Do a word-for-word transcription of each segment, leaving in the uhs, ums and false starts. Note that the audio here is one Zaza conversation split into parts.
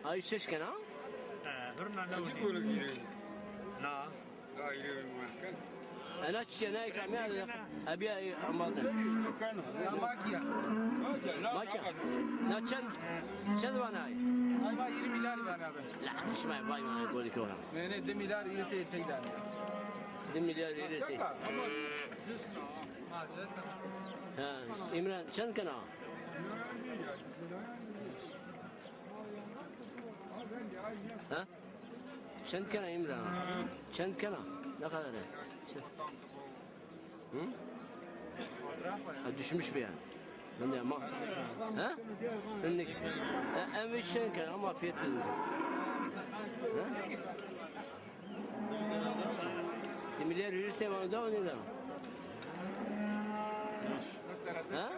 Ay şeş kena? E, hurna ne Açık wili? Öyle gireyim. Na. Ayrı bir mahkum. Ena çiçe ne ikram ya? Abi ay amazın. Makya. Makya. Na çend, çend vana ay? Ay va yirmi milyar vana abi. La düşme vay vay golü ki ona. Ne ne, di milyar yirmi sekiz teydan. Di milyar yirmi sekiz. Ama cısna. Ha, İmran, çend kena? Ha? Çend kena İmran? Çend kena? Ne kadar? Çend? Hı? Ha, düşmüş bir yani. Ben de ama. Ha? Ben de. Ha, en üç çend kena ama fiyat dedim. Ha? Di milyar yürürse bana da o ne da? Ha?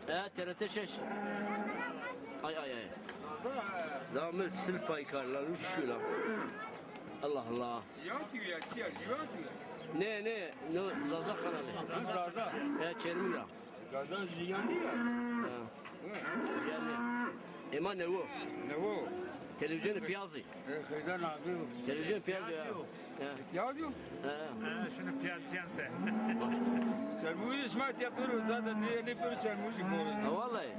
E, T R T şeş. Ay ay ay. Daha mı sil paykarlar uçuşuyorlar. Allah Allah. Jiyan tu ya, çiya jiyan tu ya. Ne ne, no Zaza kanalı. Zaza. E, Çermik ra. Zaza jiyan ya. Ha. Geldi. Ema newo. Newo. Televizyon piyazı. E, Seyda Nazlı. Televizyon piyazı ya. Piyazı yok. Ha. Piyazı yok. Ha, şunu piyaz diyense. Çermûjî şima tiya pêro zaten ne ne pêro Çermûjî koro. Ha, vallahi.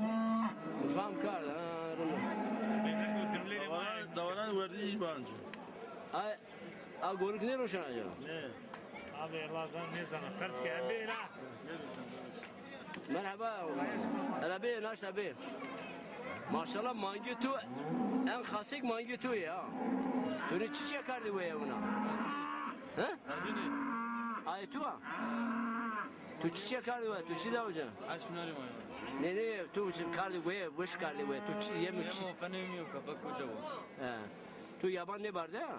Fam kar ha, rında. Davaran, davaran werdî îbancı. Ay, a gorik ne roşan acaba? Ne? Abi Allah zan ne zana. Pers ke bira. Merhaba. Hele bê, naşta bê. Maşallah, mangê tu en xasêk mangê tu ya. Tu nê çi çekardî weye wina? He? Ay tu a? Tu çi çekardî weye? Tu çi da uca? Aş nari ma ya. Ne ne, tu çi kardî weye, weş kardî weye. Tu çi yemî çi? Yemo fenê mi yo, kapak koca wo. He. Tu yaban nêbarde ha?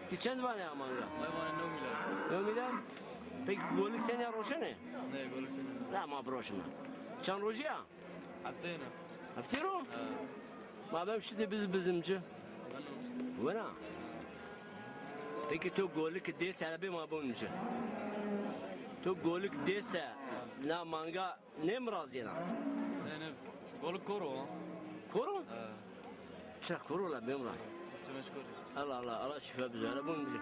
Ti çend vane amanga? Ay vane new milyar. New milyar? Peki golik tenya roşene? Ne, golik tenya. La ma broşna. Çend rojî ya? Hefteyê ne. Heftê ro? Ha. Ma bem şitê biz bizimci. Wena. Peki tu golik dê sere bê ma bonci. Tu golik dê se na manga Ne mirazîyena? Ne ne. Golik koro. Koro? Ha. Çira koro la bê miraz. Çimeş koro. Allah Allah, Allah şifa bize. Hele bunu bize.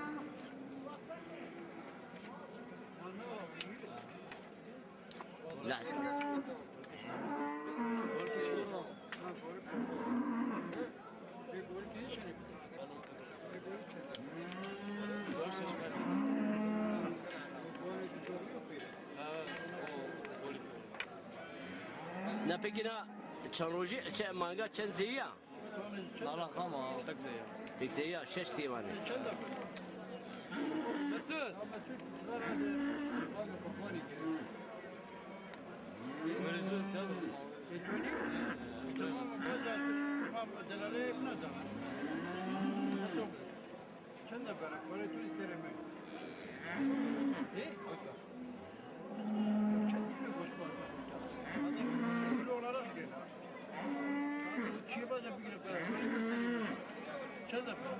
La. Na peki na çend rojî, çe-, manga çend zeyî ya? Nala xama, tek zeyî ya. Tek zeyî ya, şeş tî vanê. Mesut. Böyle zor, tabii. E, çocuk, tamam, bazen, tamam, delale yapına da. Nasıl? Çend de para, para tu isterim ben. E? Çend kilo koşma. Hadi, kilo olarak gel. Çiğ bazen bir kilo para. Çend de para.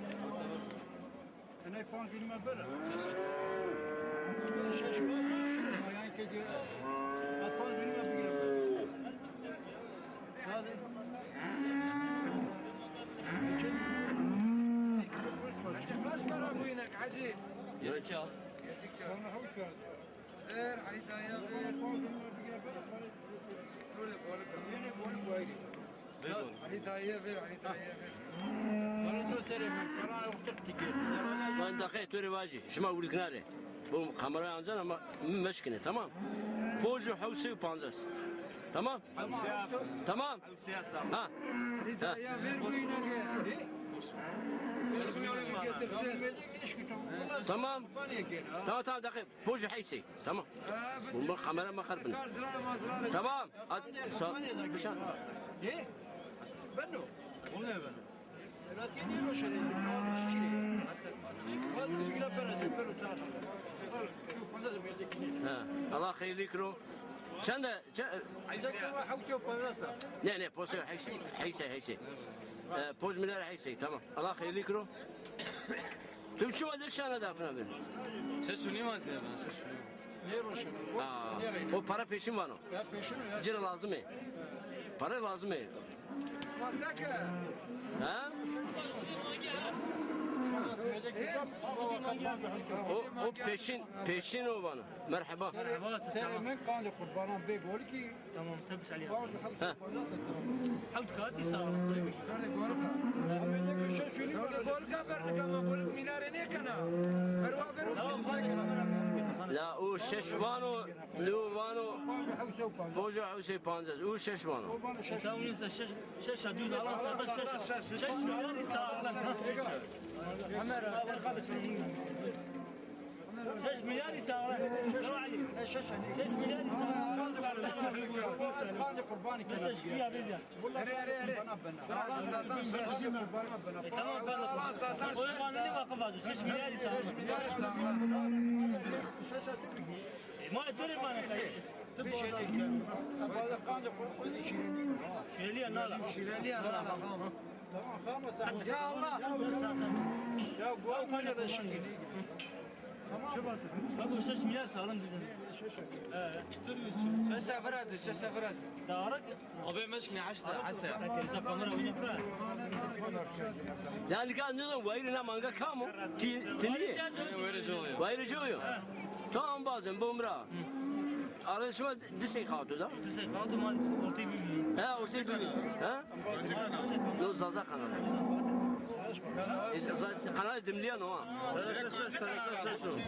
Ene panc günüme bere. Şaşma, şaşma, yani kedi. At panc günüme bir kilo bere. Hadi. Geçen. Hacı, kaç para bu inek, Hacı? Yedi kağıt. Yedi kağıt. Ver, Ali dayıya ver. Böyle, böyle. Yine böyle, böyle. Ver, Ali dayıya ver, Ali dayıya ver. Para da sere, para yok, tık tık. Ben dakika, tu rê vajî. Şima wuriknare. Bu kamerayı ancan ama meşkine, tamam. Poju hewsê û pancas. Tamam. Tamam. Tamam. Ha. Ali dayıya ver bu ineği. Getirsin. Tamam. Tamam, tamam, dakika. Poju heysê. Tamam. Bunda kamera makar bin. Tamam. At, sa, sa. Beno. O ne ben? Ratiyê nêroşenê, çiçî rê. Vazo vîra pera de, pero ta. Ha, Allah xeyrlî kiro. Çend e, çe-, Hewsê û pancas da. Ne, ne, poso heyse, heyse, heyse. E, poz milyar heyse, tamam. Allah xeyrlî kiro. Tu çima de şana da apna bin? Ses sunî ma se ben, ses sunî. Nêroşenê. Aa, o para peşin vano. Ya peşin ya. Cira lazım e. Para lazim e. Ma seke. Ha? O, o peşin, peşin o bana. Merhaba. Merhaba, selam. Serê min qandê qurbanan bê gol ki. Tamam, tabii, Ali. Hewt katî sağ ol. Dördü golka berlika ma golük minare ne kana? Berwa veru. La o şeş vano, lü vano. Pojo hewsê pancas, o şeş vano. E, tamam, işte şeş, şeş, düz alan zaten şeş. Şeş milyar sağ ol. Şeş milyar sağ ol. Şeş milyar sağ ol. Mesela şu ya biz ya. Tamam, tamam. O zaman ne vakıf var? Şeş milyar insan. Şeş milyar insan. E, ma dört bana kayıt. Şireli ya nala. Şireli ya nala. Ya Allah. Ya bu kadar da şireli. Bak, o şeş milyar sağlam düzen. Şeş sefer hazır, şeş sefer hazır. Abi meşk ne açtı, Hasan. Kamera oynatma. Yani kan ne zaman wayri na manga kamo? Ti, ti niye? Wayri oluyor. Wayri oluyor. Tamam, bazen bomra. Arasıma disek hatu da. Disek hatu ma ortayı bilmiyor. Ha, ortayı bilmiyor. Ha? No Zaza kanalı. E, Zaza kanalı dimliyan o ha.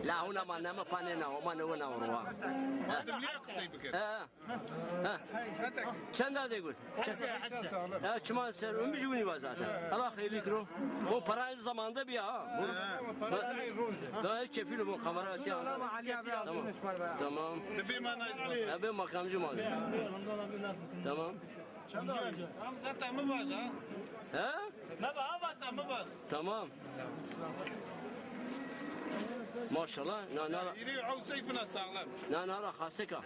La huna ma nema pane na, o ma ne o na orwa. Ha. Dimliyan kısay bikir. Ha. Ha. Çend de gül? Hesse, hesse. Ya çiman ser ömür jüni var zaten. Allah hayırlı kro. O para aynı zamanda bir ha. Bu, ha. Daha hiç kefil bu kamera açıyor. Tamam. Tamam. Ya ben makamcı mal. Tamam. Hamza tamı var ha. He? Ne var? Hamza tamı var. Tamam. Maşallah. Na na. Yürü o seyfine sağlam. Na na ra haseka.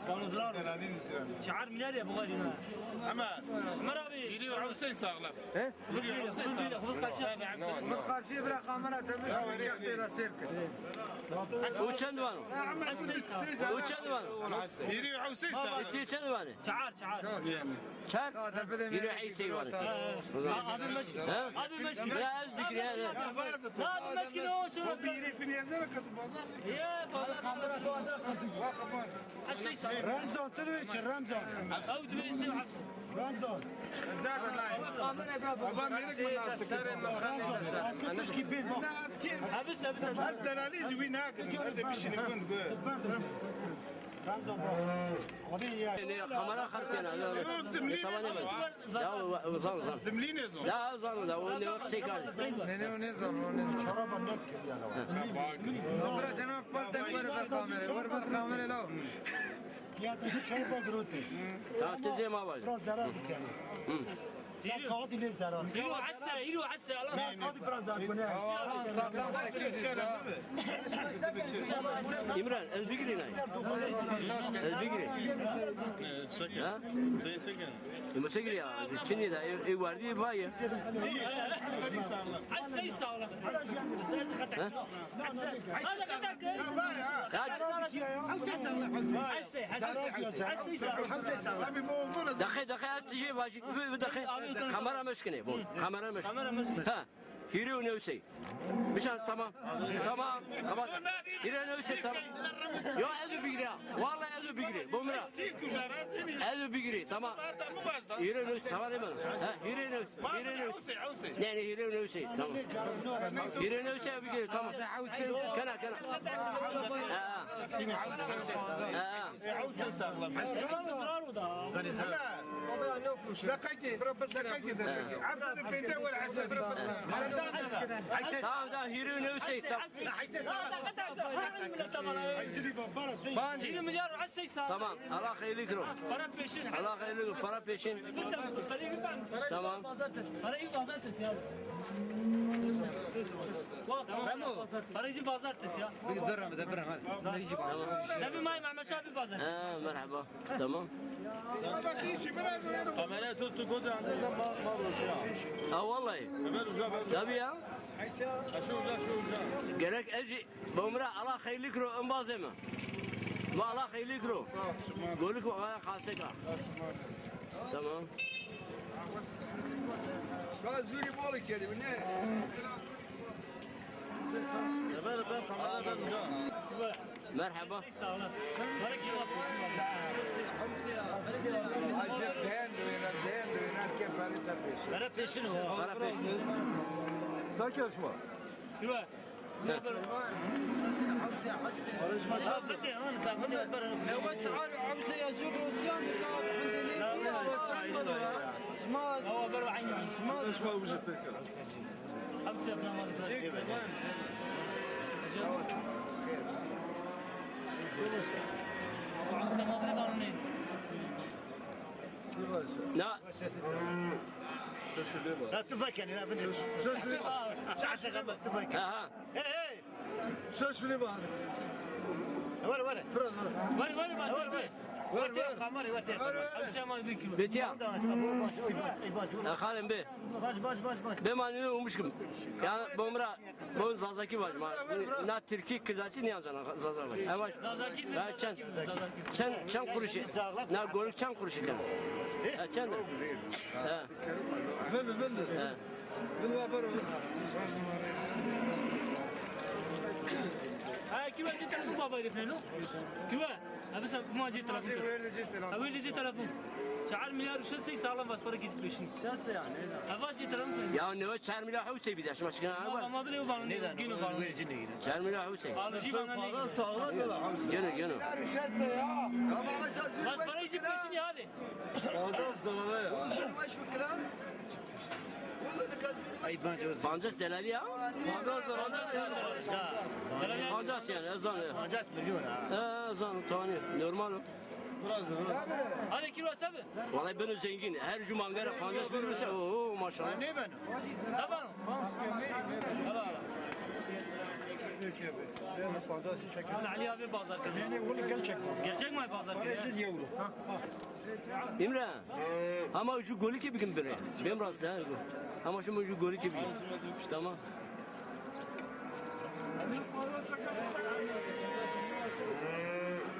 Tamam, zırar. Çağır miner ya bu kadar. Ama Ömer abi. Yürü o sey sağlam. He? Hızlı karşıya bırak kamera temiz. O çend var o? O çend var o? Yürü o sey sağlam. Eti çend var? Çağır, çağır. Çar? Biri Eyse var. Abi meşkin. Ha? Abi meşkin. Ya ez bikri ya. Abi meşkin o şurası. O biri finiyezer kası bazar. Ya bazar. Ramzan, tırı için Ramzan. Avut ve isim hafsı. Ramzan. Baba merak mı nasıl? Ramzan. Askı tuşki bin. Abi sen sen. Delaliz wî nakir. Ez bir şey ne kund. Ramzan bak. Abi ya. Ne kamera harf yana. Tamam ne? Ya zan zan. Dimlî ne zan? Ya zan da o ne qisey kar. Ne ne o ne zan o ne zan. Çaraba net kir yani. Bira cenab pal tek ver ver kamera. Ver ver kamera la. Ya da çaraba grote. Ta teze ma vaj. Biraz zarar bir kere. Sen kağıt ile zarar. Yürü hassa, yürü hassa. Sen kağıt biraz zarar. Bu ne? Satan sekiz yüz lira. İmran, ez bigirî nay. Ez bigirî. Ha? Imo se girî ya? Çinî de, e, e wardî vay ya. Hassa sağlam. Hassa sağlam. Ha? Hassa sağlam. Hassa sağlam. Daxe, daxe, ez tijê vajî. Bi, bi daxe. Kamera meşkine, bu. Kamera meşkine. Kamera meşkine. Ha. Hîrê û newsey. Bişan, tamam. Tamam. Tamam. Hîrê û newsey, tamam. Ya ez û bigre. Vallahi ez û bigre. Bu mira. Ez û bigre. Tamam. Hîrê û newsey. Tamam, ne bana? Ha, hîrê û newsey. Hîrê û newsey. Ne, ne, hîrê û newsey. Tamam. Hîrê û newsey bigre. Tamam. Kena, kena. Ha. Ha. Ewse sağlam. Ewse sağlam. Baba ya ne ofruş? Dakika ki. Dakika ki. Efsane pence var Ewse sağlam. Tamam, tamam, hîrê û newsey. Yirmi milyar Ewse sağlam. Tamam, Allah hayırlı kiro. Para peşin. Allah hayırlı kiro, para peşin. Tamam. Parayı pazartesi ya. Tamam. Parayı pazartesi ya. Bir dur abi, dur abi. Tamam. Nebi May Mehmet Şafi pazar. Ha, merhaba. Tamam. Kamerayı tut, tut, koca anca mal, mal boşu ya. Ha, vallahi. Ömer uca, Ömer uca. Tabii ya. Ha, şu uca, şu uca. Gerek eci, bu mira Allah hayırlı kiro, embazê mi. Valla xeylî kiro. Golik valla xaseka. Tamam. Şu an zûrî bol kerdî, ne? Merhaba. Merhaba. Sağ olun. Bana kim yapıyorsun? Ay, sen dehen dönen, dehen dönen, kefali tabii. Bana peşin o. Bana peşin. Sen karışma. Kime? Na. Şaşırıyor bak. La tufek yani, la bende. Şaşırıyor bak. Şaşırıyor bak, tufek. Aha. Hey, hey. Şaşırıyor bak. Var, var. Biraz var. Var, var, var. Var, var. Var, var. Kamera var, var. Abi sen bana bir kilo. Betiya. Baş, baş, baş. Ya halim be. Baş, baş, baş, baş. Be manini umuşkum. Yani bomra. Bu Zazakî vajî ma. Na Tirkî kirdasî nîyancana Zazakî vajî. Ha, vajî. Zazakî mi? Ha, çend? Zazakî mi? Çend, çend quruşî? Na golik çend quruşî kena? Ha, çend? Ha. Vende, vende. Ha. Vende, vende. Ha, kî vajî telefon baba herifle no? Kî va? Abi sen kuma cê telefon. Abi de cê telefon. Çar milyar şeş sey sağlam vas para geçip peşin. Şeş sey yani. Abi cê telefon. Ya ne o çar milyar hewsey bir de şuma çıkın. Ama ama bile o bana ne gino bana. Çar milyar hewsey. Alıcı bana ne? Sağlam da hewsey. Gene gene. Vas para geçip peşin ya hadi. Fazla ısınama ya. Pancas delalî ya. Pancas yani, ez zanî. Pancas milyon ha. E, ez zanî, tanî. Normal o. Hadi kilo sabi. Vallahi beno zengîn. Her cuma mangara pancas milyon se, oo, maşallah. Ne beno? Sabano. Ala ala. Ala Ali abi bazar kırdı. Gerçek mi bazar kırdı? Euro. Ha. Îmre, ama ju golikê bikin bire. Bêm rast ha. Ama şima ju golikê bikin. Tamam.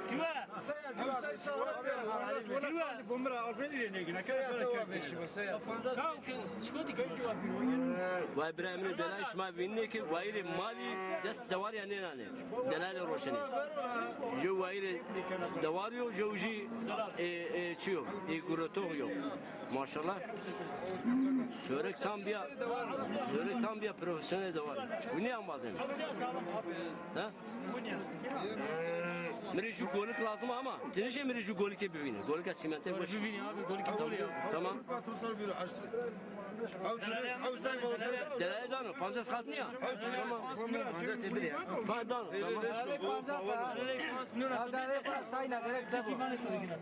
Kime? Kime? Vay bira, Emre, delal şima vînne ki wayirê malî dest dewarî ya nênanê. Delalê roşenî. Jew wayirê dewarî yo, jew jî, e, e, çi yo? E, gurotox yo. Maşallah. Sörek tam bîya, sörek tam bîya profesyonel dewarî. Bu ne ambazên? Ha? Mi rê jû golik lazim ama. Ti nişê mi rê jû golikê bivîne. Golika sîmente boş. Bivîne abi, golikê bol ya. Tamam. Delalê dano, pancas xat nîya? Tamam. Pancas tê bide ya. Ba dano, tamam.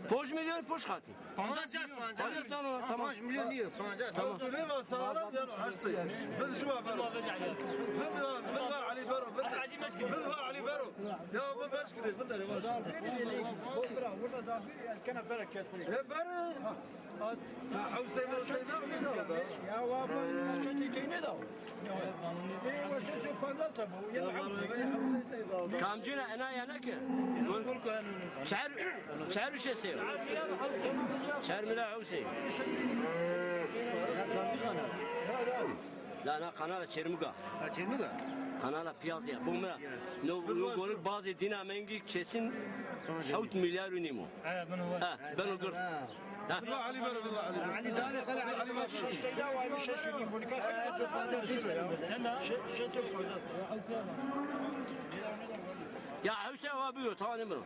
Ponc milyon ponc xatî. Pancas, pancas. Pancas dano, tamam. Pancas milyon nîyo, pancas. Tamam. Vê va sağlam yano heşt sey. Bin şu va bero. Bin va, bin va Ali bero. Bin va Ali bero. Ya bin beş kilo, bin de var. He bero. Ya hewsey mi tey ne, ne da? Ya wa ben çötü tey ne da? Ya wa çötü pancas bu. Ya hewsey. Kamcîna ena ya ne ki? Çer, çer û şeş sey. Çer mila hewsey. La na kanala Çermuga. Ha, Çermuga? Kanala Piyaz ya. Bu mu? Piyaz. No, bu golik bazı dina mengi kesin hewt milyar û nîmo. Ha, ben o var. Ha, ben o gır. Ha. Villa Ali bero, villa Ali bero. Ali dale kale Ali bero. Sen daha? Ya Hüseyin abi yok, tamam mı?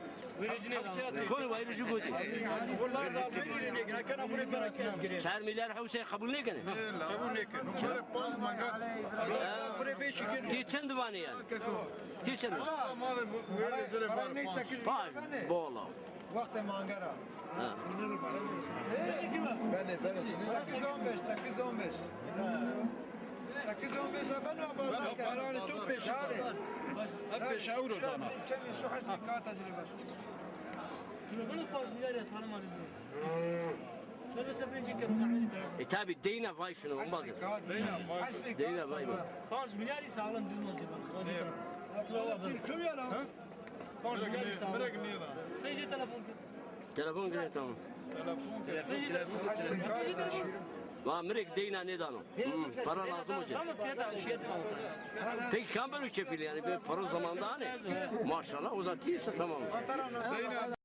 Konu wayirê jû gotî. Çar milyar hewsey qebul nêkenê? Qebul nêkenê. Çar panc mangat. Ti çend vanê ya? Ti çend? Panc. Bol o. Wextê mangera. Ha. Benê, benê. Sekiz on beş, sekiz on beş. Sekiz on beş ben o bazar. Paranı tu peşin. Hep peşe euro dana. Kemi şu hasi kağıt acele ver. Bunu panc milyar ya sana mal ediyor. E tabi deyna vay şunu, olmaz. Deyna vay. Deyna vay. Panc milyar sağlam düz olacak. Oğlum, Türkçe ya lan. Panc milyar sağlam. Bırak niye lan? Telefon gire, tamam. Telefon, telefon, telefon. Va mi rê ki deyna nêdano. Hmm, para lazim o ci. Tamam, fiyat al, fiyat al. Peki kam beno kefil yani, bir para zamanında hani? Maşallah, o zaman tiyse tamam.